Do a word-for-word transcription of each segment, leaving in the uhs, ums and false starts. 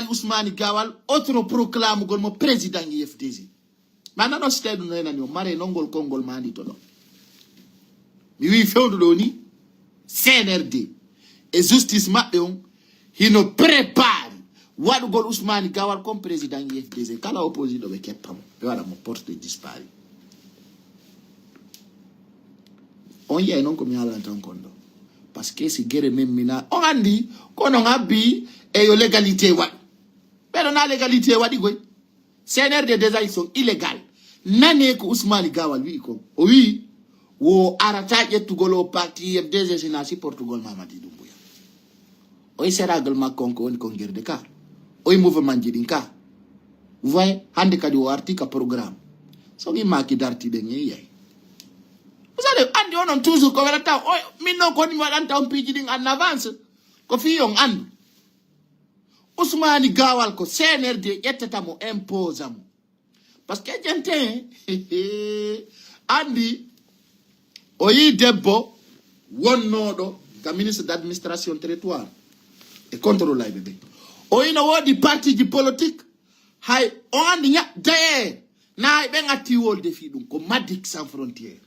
Ousmane Gawal, autoproclamugol mo président U F D G. Ma nano site ɗum no henani o mare non ngol konngol mandi to ɗon. Mi wi fewndo ɗo ni C N R D e justice maɓɓe on hino prépare waɗugol Ousmane Gawal comme président U F D G. Kala opposé ɗo ɓe keppa mo, ɓe waɗa mo porte disparu. On yiyay non ko mi haalanta on kon ɗo. Parce que si gere men mina on andi kono on abbi e yo légalité waɗu. Ɓeɗo na légalité waɗi goy. C N R D déjà ils sont illégal. Nane ko Ousmane Gawal wi'i kon. O wi'i wo arata ƴettugol o parti U F D G sina supportugol Mamadi Doumbouya. Oy seragol makko on ko woni kon gerde ka. Oy mouvement ji ɗin ka. Vous voyez, hande kadi o arti ka programme. So mi maki darti ɗen e yiyay. Vous savez, andi onon toujours ko welata o min non ko woni mi waɗanta on piiji ɗin en avance. Ko fii on andu. Ousmane Gawal ko C N R D ƴettata mo imposa mo. Parce que jenten andi o yi debbo wonnoɗo ka ministre d'administration territoire e contrôle ayɓe ɓe. O yi no woodi parti ji politique hay o andi ña daye na hay ɓen atti wolde fii ɗum ko Madik sans frontière.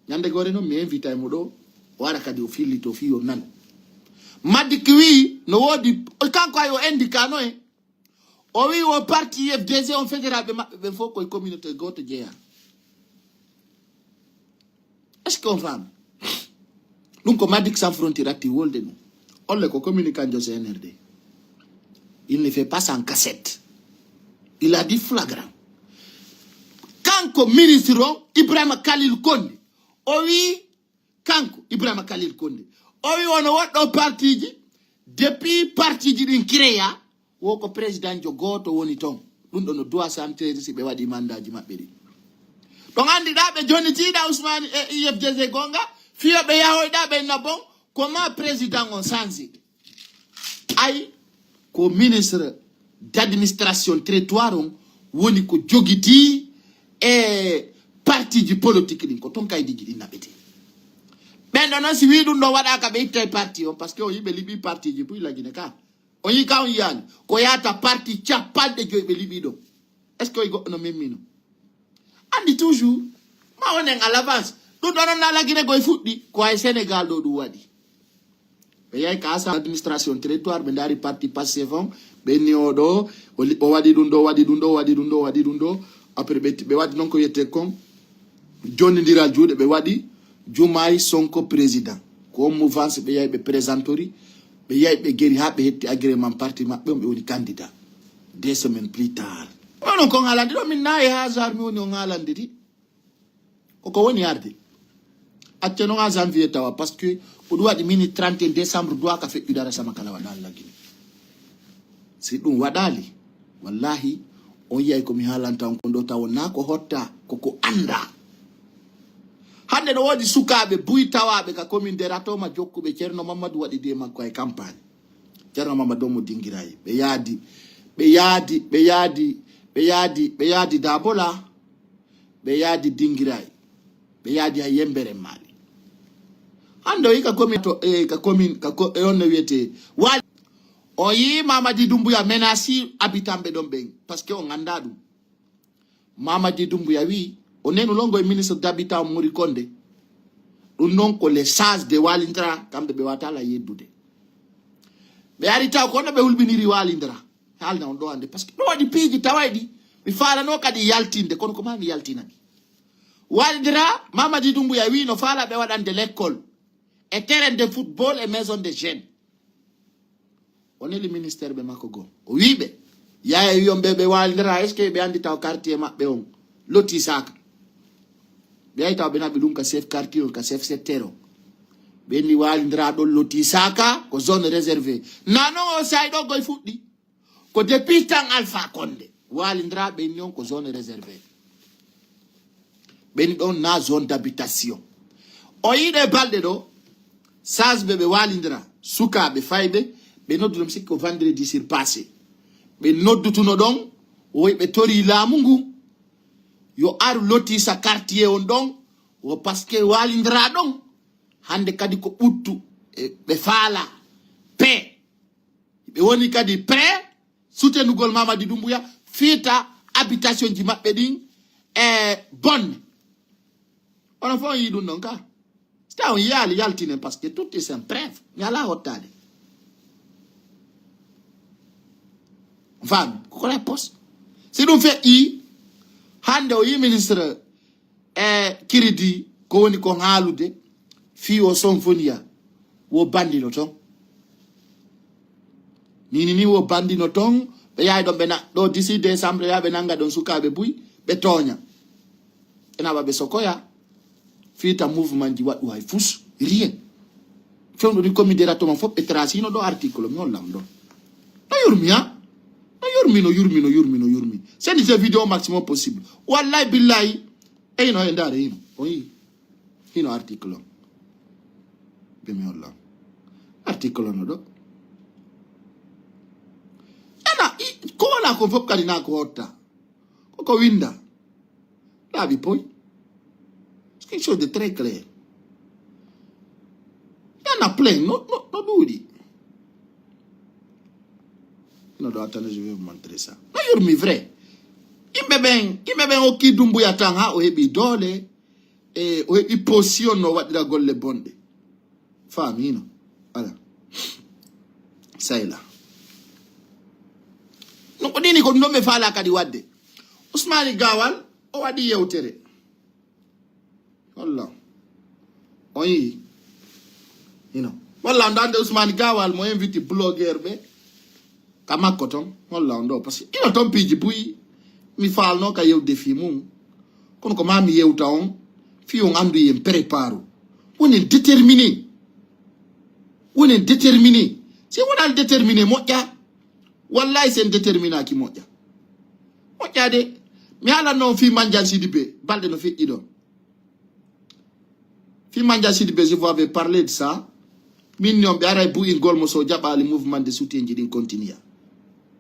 Ñande gore noon mi invitay mo ɗo o ara kadi o fillito fii o nano. Madik wi no woodi kanko ay o indi kano e o wi wo parti U F D G on fédéral ɓe maɓɓe ɓen fof koye communauté gooto jeeya. Est ce que on faami? Ɗum ko Madik sans frontière atti wolde ɗum. Olle ko communiquant jo C N R D. Il ne fait pas sans cassette. Il a dit flagrant. Kanko ministre on Ibrahima Khalil Konde o wi kanko Ibrahima Khalil Konde o wi wono woɗɗo partiji depuis partiji ɗin créa wo ko président jo gooto woni toon. Ɗum ɗo no duwa santeeri si ɓe waɗi mandaji maɓɓe ɗi ɗon anndi ɗa ɓe jonitiɗa Ousmane e U F D G gonga fiyo ɓe yahoyɗa ɓe nabon. Comment président on changé? Ay ko ministre d'administration territoire on woni ko jogiti e partiji politique ɗin ko toon kaydiji ɗin naɓete. Ɓen ɗo noon si wi ɗum ɗo waɗaka ɓe ittay parti on parce que o yiɓe liɓi partiji puy lagine ka on yi ka on yiyani ko yata parti capanɗe joyi ɓe liɓi ɗo. Est ce que oy goɗɗo no memmino? Anndi toujours ma wonen à l'avance. Ɗum ɗo noon na lagine goy fuɗɗi ko ay Sénégal ɗo ɗum waɗi. Ɓe yahi ka asa administration territoire ɓe ndaari parti Pastef on ɓe inni o ɗo o waɗi ɗum ɗo waɗi ɗum ɗo waɗi ɗum ɗo waɗi ɗum ɗo. Après ɓe ɓe waɗi noon ko wiyete kon jonndiral juuɗe ɓe waɗi Jumaay Sonko président ko on mouvance ɓe yahi ɓe présentori ɓe yahi ɓe geri haa ɓe hetti agrément parti maɓɓe on ɓe woni candidat. Deux semaines plus tard onon kon haalande ɗo min nayi hasard mi woni on haalande di koko woni arde acca noon ha janvier tawa parce que ko ɗum waɗi mini trente et un décembre duwaka feƴƴude ara sama kala waɗa lagine. Si ɗum waɗali wallahi on yiyay ko mi haalanta on kon ɗo taw wonna ko hotta koko annda. Hannde no woodi sukaaɓe buy tawaaɓe ka commune de Ratoma jokkuɓe Ceerno Mamadou waɗi de makko e campagne. Ceerno Mamadou mo dingirayi ɓe yaadi ɓe yaadi ɓe yaadi ɓe yaadi ɓe yaadi dabola ɓe yaadi dingiray ɓe yaadi ha yembere maali. Hannde o yi ka commune to e ka commune ka e on no wiyete waali. O yi Mamadi Dumbuya menasi habitanɓe ɗon ɓen parce que on annda ɗum. Mamadi Dumbuya wi o nenu longo e ministre d'habitat mori konde. Ɗum noon ko les sage de walindra kamɓe ɓe watala yeddude. Ɓe ari taw kono ɓe hulɓiniri walindra. Haalna on ɗo hannde par ce que ɗum waɗi piiji tawayɗi mi faalano kadi yaltinde kono ko ma mi yaltina ɗi. Walidira Mamadi Dumbuya wi no faala ɓe waɗande l'école e terrain de football e maison de jeunes. O neli ministère ɓe makko goo o wi ɓe yaya wi on ɓe ɓe walidira est ce que ɓe anndi taw quartier maɓɓe on lotisaka. Ɓe yahi taw ɓe naɓi ɗum ka chef quartier on ka chef secteur on ɓe ni walidira ɗon lotisaka ko zone réservé. Na non o say ɗo goy fuɗɗi ko depuis tan Alpha Condé walindira ɓe inni on ko zone réservé. Ɓeni ɗon na zone d'habitation. O yiɗe balɗe ɗo sage ɓe ɓe walindira sukaaɓe fayɓe ɓe nodduno mi sikki ko vendredi sur passé. Ɓe noddutuno ɗon woy ɓe tori laamu ngu yo aru lotisa quartier on ɗon wo parce que walindira ɗon hannde kadi ko ɓuttu ɓe faala pe. Ɓe woni kadi prêt Soutenugol Mamadi Doumbouya, fiita habitation ji maɓɓe ɗin e bonne. Onon fof on yii ɗum ɗon ka. Si tawi on yiyaali, yaltinen, parce que tout est en preuve. Mi alaa hottaade. Faami? Ko ko réponse. Si ɗum feƴƴi, hannde o yii ministre e crédit, ko woni kon haalude, fii o Sonfoniya, wo bandino ton. Nini ni wo bandino ton, ɓe yahay ɗon ɓe na-, ɗo d'ici décembre, ɓe yaha ɓe nanga ɗon sukaaɓe buy, ɓe tooña. Ena ɓa ɓe sokoya, fiita mouvement ji waɗu hay fus, rien. Fewndo ɗin comité ratoma fof ɓe tracino ɗo article, mi hollam ɗon. No yurmi, ha? No yurmi, no yurmi, no yurmi, no yurmi. Send the video maximum possible. Wallahi billahi, eyno e ndaare hino, o yii. Hino article on. Ɓe mi hollam. Article on ɗo. Ana, i-, ko wala kon fof kadi na ko hotta. Ko ko winda. Laaɓi poy. C'est quelque chose de très clair. Il y en a plein. No, no, no ɗuuɗi. No ɗo, attendez, je vais vous montrer ça. No yurmi vrai. Yimɓe ɓen, yimɓe ɓen okki Dumbuya tan ha o heɓi doole. E o heɓi position no waɗira golle bonɗe. Faamino. Ala. Sayla. No ko ɗini ko ɗum ɗon ɓe faala kadi waɗde. Ousmane Gawal o waɗi yewtere. Walla. On yii. Ino. Walla on ɗande Ousmane Gawal mo invite blogueur ɓe. Ka makko ton. Walla on ɗo. Parce que ino ton piiji buy. Mi faalno ka yewde fii mum. Kono ko ma mi yewta on. Fii on andu yen préparo. Wonen déterminé. Wonen déterminé. Si wonal déterminé moƴƴa. Wallahi sen déterminaki moƴƴa. Moƴƴa de. Mi haalanno on fii Mandiang Sidibé. Balɗe no feƴƴi ɗon. Fii Mandiang Sidibé, je vous avais parlé de ça. Min ni on ɓe aray bu'ingol mo so jaɓaali mouvement de soutien ji ɗin continue.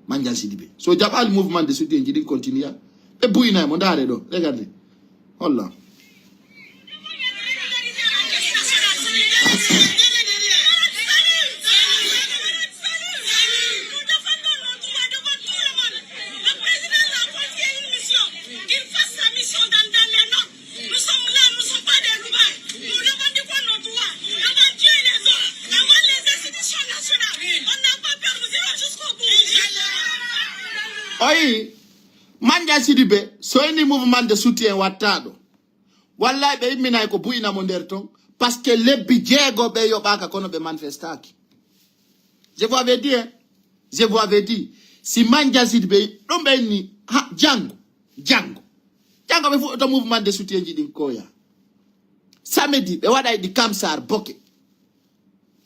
Mandiang Sidibé. So jaɓaali mouvement de soutien ji ɗin continue. Ɓe bu'inay mo, ndaare ɗo. Regardez. Holla. Nous sommes là, nous ne sommes pas des loupards. Nous revendiquons nos droits devant Dieu et les hommes, devant les institutions nationales. On n'a pas peur, nous irons jusqu'au bout. Oyi, Mandiang Sidibé, so eni mouvement de soutien wattaɗo. Wallahi ɓe imminay ko bu'ina mo nder ton. Parce que lebbi jeego ɓe yoɓaka kono ɓe manifestaki. Je vous avais dit, hein. Je vous avais dit. Si Mandiang Sidibé, ɗum ɓe inni, ha, jango, jango. Jango ɓe fuɗɗoto mouvement de soutien ji ɗin koya. Samedi, ɓe waɗay ɗi Kamsar Boke.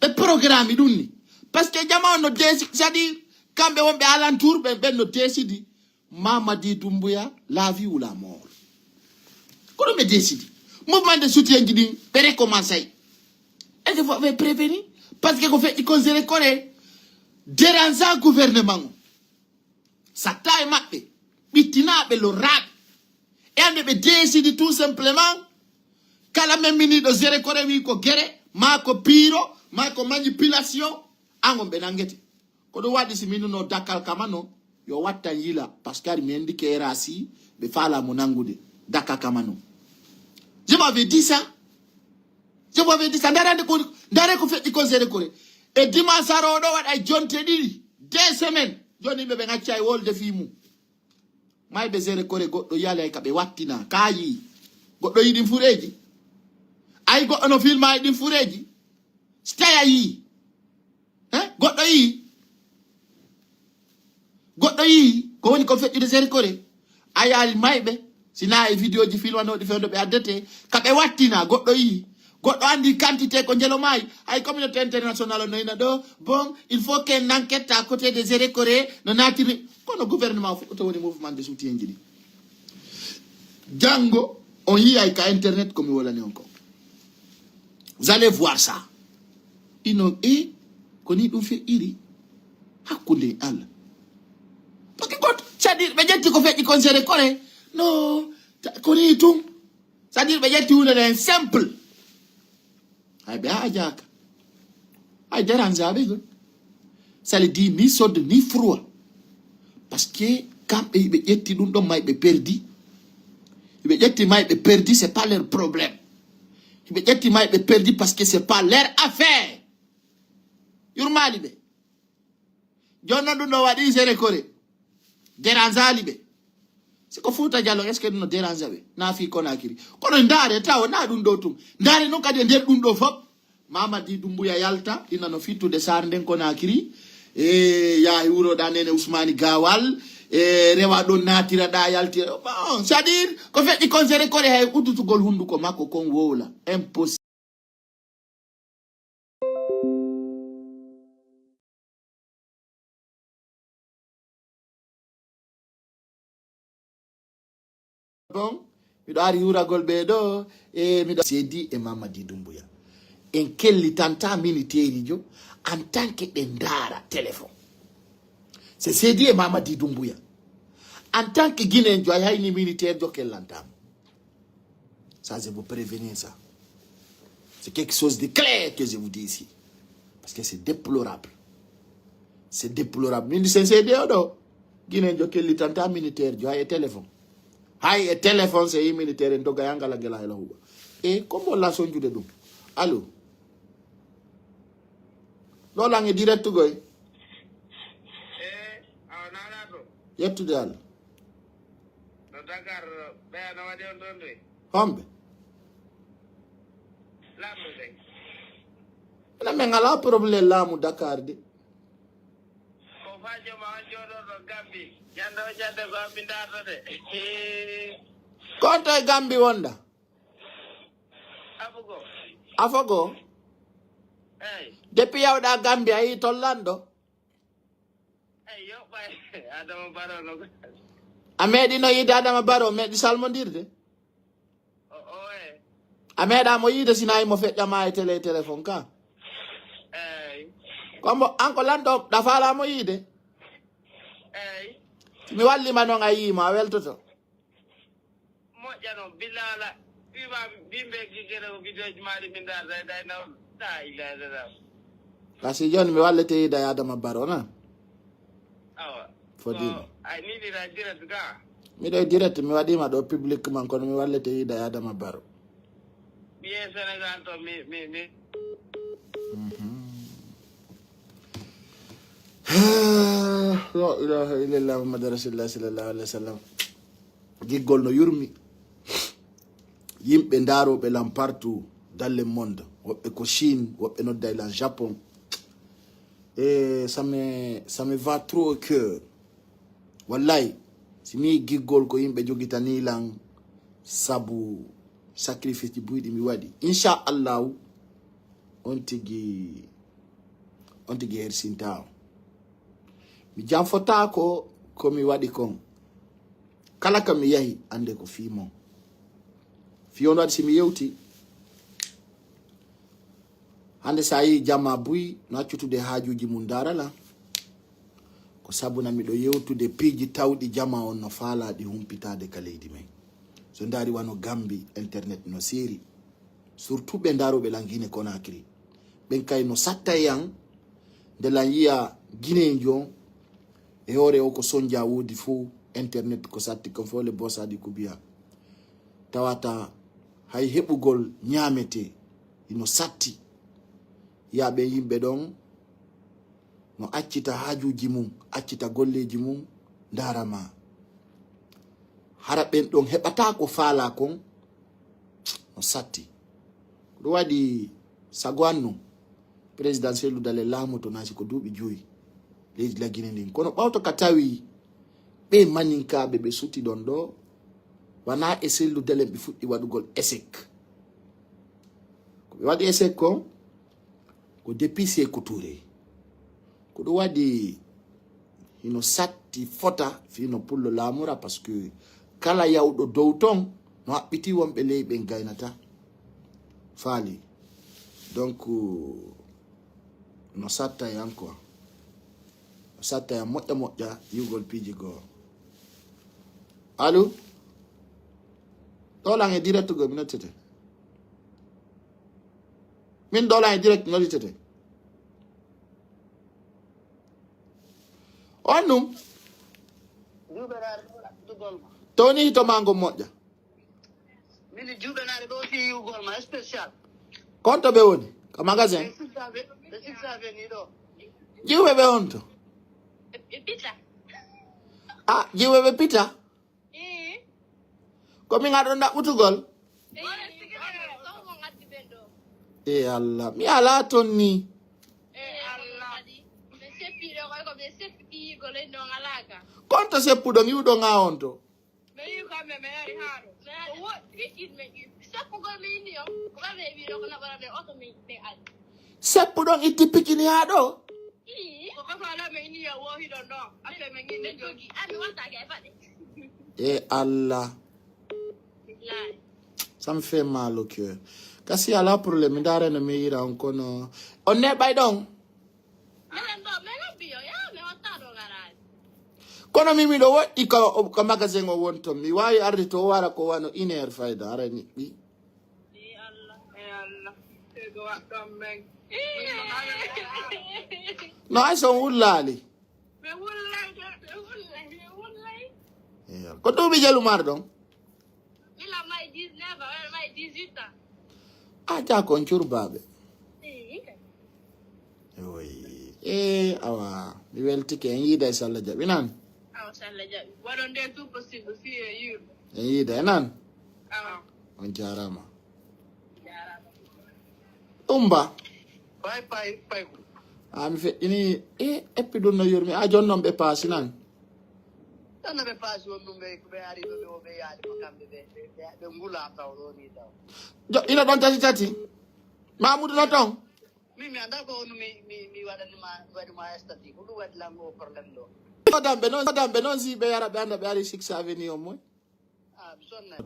Ɓe programme ɗum ni. Parce que jama on no déci-, c'est-à-dire, kamɓe wonɓe alentour, ɓe, ɓen no décidi. Mamadi Doumbouya, la vie ou la mort. Ko ɗum ɓe décidi. Mouvement de soutien ji ɗin, ɓe recommencé. Et je vous avais prévenu. Parce que ko feƴƴi considéré kore dérangeant gouvernement o. Satta e maɓɓe, ɓittinaaɓe lorraaɓe. E ande ɓe décidi tout simplement, kala men miniɗo géré kore wi ko géré, ma ko piiro, ma ko manipulation, an on ɓe nangete. Ko ɗum waɗi si minuno Dakar Kamano, yo wattan yila, parce que ari mi endi K R A C, ɓe faala mo nangude. Dakar Kamano. Je m'avais dit ça. Je m'avais dit ça. Ndarande ko, ndare ko feƴƴi considéré kore. E dimanche aroɗo waɗa e jonte ɗiɗi, deux semaines. Joni ɓe ɓe ngacca e wolde fii mum. Mayɓe géré kore goɗɗo yalay ka ɓe wattina. Kaayi. Goɗɗo yiɗin fureeji. Ay goɗɗo no filma e ɗin fureeji. Stay a yii. Hein? Goɗɗo yii. Goɗɗo yii. Ko woni ko feƴƴude géré kore. A yaali mayɓe. Sina e vidéo ji filmanoɗi fewndo ɓe addete. Ka ɓe wattina. Goɗɗo yii. Goɗɗo andi quantité ko njelo maayi. Ay communauté internationale no ina ɗo. Bon, il faut qu'une enquête à côté des géré kore no naatiri. Kono gouvernement fof to woni mouvement de soutien ji ɗi. Janngo, on yiyay ka internet ko mi wolani on ko. Vous allez voir ça. Inon e ko ni ɗum feƴƴiri hakkunde e Allah. Parce que goto, c'est-à-dire, ɓe ƴetti ko feƴƴi considéré kore. No, ta-, ko ni tun. C'est-à-dire, ɓe ƴetti hunde nden simple. Hay ɓe haajaaka. Hay dérangeaɓe gol. Sali di ni sodde ni froid. Parce que kamɓe hiɓe ƴetti ɗum ɗon may ɓe perdi. Hiɓe ƴetti may ɓe perdi, c'est pas leur problème. Hiɓe ƴetti may ɓe perdi parce que c'est pas leur affaire. Yurmaali ɓe. Jooni noon ɗum ɗo waɗi sere kore. Dérangeali ɓe. Si ko Fuuta Jallo, est-ce que ɗum no dérange ɓe? Na fii Conakry. Kono ndaare tawa na ɗum ɗo tun. Ndaare noon kadi e nder ɗum ɗo fof. Mamadi Dumbuya yalta, ina no fittude Saar nden Conakry. E yahi wuro ɗa Nene Ousmane Gawal. E rewa ɗon naatira ɗa yaltira. Bon, c'est-à-dire, ko feƴƴi kon sere kore hay udutugol hunduko makko kon wowla. Impossible. Bon, miɗo ari yuragol ɓe ɗo, e miɗo Seydi e Mamadi Dumbuya. En kellitanta miniteerijo en tant que ɓe ndaara téléphone. C'est Seydi e Mamadi Dumbuya. En tant que Guinéen, jo, ay hayni militaire jo kellantamo. Ça, je vous prévenir ça. C'est quelque chose de clair que je vous dis ici. Parce que c'est déplorable. C'est déplorable. Min sen seede o ɗo. Guinéen jo kellitanta militaire jo hay e téléphone. Hay e téléphone, c'est yi militaire en doga yangala ngela hela huwa. E comme la sonjude ɗum. Allô? Ɗo lange direct goy. Eh, awa nana to. Yettude Allah. No Dakar, ɓeya no waɗi on ɗon de? Homɓe? Lamɗo de. Ena men ala problème laamu Dakar de. Ko fa jooma on jooɗoɗo Gambi. Ñande o ñande ko ambi ndaarto de. Kon to e Gambi wonda? Afugo. Afogo? Ey. Depuis yawɗa Gambi a yi tollanɗo? Ey, yoɓɓay. Adama Baro no. A meeɗino yiide Adama Baro, meeɗi salmondirde? O, o, e. A meeɗa mo yiide sina mo feƴƴama e télé, téléphone ka? Ey. Kombo, an ko lanɗo, ɗa faala mo yiide? Ey. Mi wallima noon a yiimo, a weltoto. Moƴƴa noon, billaala. Wima bimɓe gigere o vidéo ji maɗi min da da da na. La ilaha illallah. Kasi jooni mi wallete yiida e Adama Baro na? Awa. Fodino. Ko ay ni ɗi da direct ga. Miɗo e direct, mi waɗima ɗo publiquement, kono mi wallete yiida e Adama Baro. Ɓiye Sénégal to mi, mi, mi. Mhm. La ilaha illallah Muhammadu Rasulullah sallallahu alaihi wasallam. Giggol no yurmi. Yimɓe ndaarooɓe lan partout dans le monde. Woɓɓe ko Chine, woɓɓe nodday lan Japon. E ça me, ça me va trop au cœur. Wallahi, si mi giggol ko yimɓe jogitani lan sabu sacrifice ji buyɗi mi waɗi. Insha Allahu, on tigi, on tigi hersinta on. Mi janfotaako ko mi waɗi kon. Kala ka mi yahi, ande ko fii mon. Fii on waɗi si mi yewti. Hande sa yi jama buy, no accutude haajuji mum darala. Ko sabuna miɗo yewtude piiji tawɗi jama on no faala ɗi humpitaade ka leydi men. So ndaari wano Gambi, internet no seeri. Surtout ɓe ndaroɓe lan Guinée Conakry. Ɓen kay no satta e an, nde lan yiya Guinéen jon, e hoore o ko sonja woodi fow, internet ko satti, kon fow le bosaɗi kubiya. Tawata hay heɓugol ñaamete, ino satti. Yiya ɓen yimɓe ɗon, no accita haajuuji mum, accita golleeji mum, ndaara ma. Hara ɓen ɗon heɓataa ko faalaa kon, no satti. Ko ɗum waɗi sago an nun, président Cellou Dalein laamoto naati ko duuɓi joyi leydi Lagine ndin. Kono ɓawto ka tawi ɓe maninkaaɓe ɓe suti ɗon ɗo, wanaa e Cellou Dalein ɓe fuɗɗi waɗugol échec. Ko ɓe waɗi échec kon, ko depuis Sékou Touré. Ko ɗum waɗi hino satti fota fii no pullo laamura, parce que kala yawɗo dow ton no haɓɓiti wonɓe ley ɓen gaynata. Faali. Donc, no satta yan quoi. No satta yan moƴƴa moƴƴa yi'ugol piiji goo. Allo? Ɗo lan e direct goo mi nottete. Min ɗo lan e direct nodditete. On ɗum. Toni hito mango moƴƴa. Mini juɓe naare ɗo fi yugol ma spécial. Konto ɓe woni ka magasin. Ɓe six avenue, ɓe six avenue ɗo. Jiwɓe ɓe on to. Ɓe pita. Ah, jiwɓe ɓe pita. Ii. Ko min aɗon ɗaɓɓutugol. Ii. Ko mo ngaddi ɓen ɗo. E Allah, mi ala ton ni. E Allah. Ɓe seppi ɗo koy ko ɓe seppi ɗo ngalaka. Konto seppuɗo ngiwɗo nga on to. Ɓe yi kamɓe ɓe ari haaro. Ɓe ari. Ko wo-, pikin ɓe yi. Sappo ko ɓe inni o. Ko ɓe ɓe wi ɗo ko naɓara ɓe oto ɓe, ɓe ari. Sappo ɗon itti pikini haa ɗo? Ii. Ko kafa ala ɓe inni ya wo hiɗon ɗo. Afe ɓe inni jogi. Ami wontaake e faɗe. E Allah. Billahi. Ça me fait mal au cœur. Kasi ala problème, mi ndaara no mi yira on kono. On neɓay ɗon? Minen ɗo, min nobbi yo, yaa, mi hotta ɗo garaji. Kono min miɗo woɗɗi ka, ka magasin o won ton. Mi waawi arde to o wara ko wano une heure fayda, ara niɓɓi. E Allah. E Allah. Tego waɗɗon men. No hay so on wullaali. Mi wullay de, mi wullay, mi wullay. Eyo. Ko duuɓi jelu mar ɗon? Mila may dix-neuf ans, may dix-huit ans. A ja kon curbaaɓe. Ii, kay. Oy. E awa, mi weltike en yiida e Salla jaɓi nan. Awa Salla jaɓi. Waɗon nde tout possible fii e yiiru. En yiida e nan. Awa. On jaaraama. Jaaraama. Umba. Pay, pay, pay. A mi feƴƴini, e, eppi ɗum no yurmi. A jon noon ɓe paasi nan. Tan no ɓe paasi on ɗum ɓe, ɓe ari ɗo ɓe, o ɓe yaali ko kamɓe ɓe, ɓe, ɓe, ɓe ngula taw ɗo ni taw. Jo, ina ɗon tati tati. Mamoudou no ton? Min mi annda ko on mi, mi, mi waɗani ma, mi waɗi ma estati. Ko ɗum waɗi lan o problème ɗo. Damɓe noon, damɓe noon si ɓe yara ɓe annda ɓe ari six avenue on moy. Ah, mi sonna.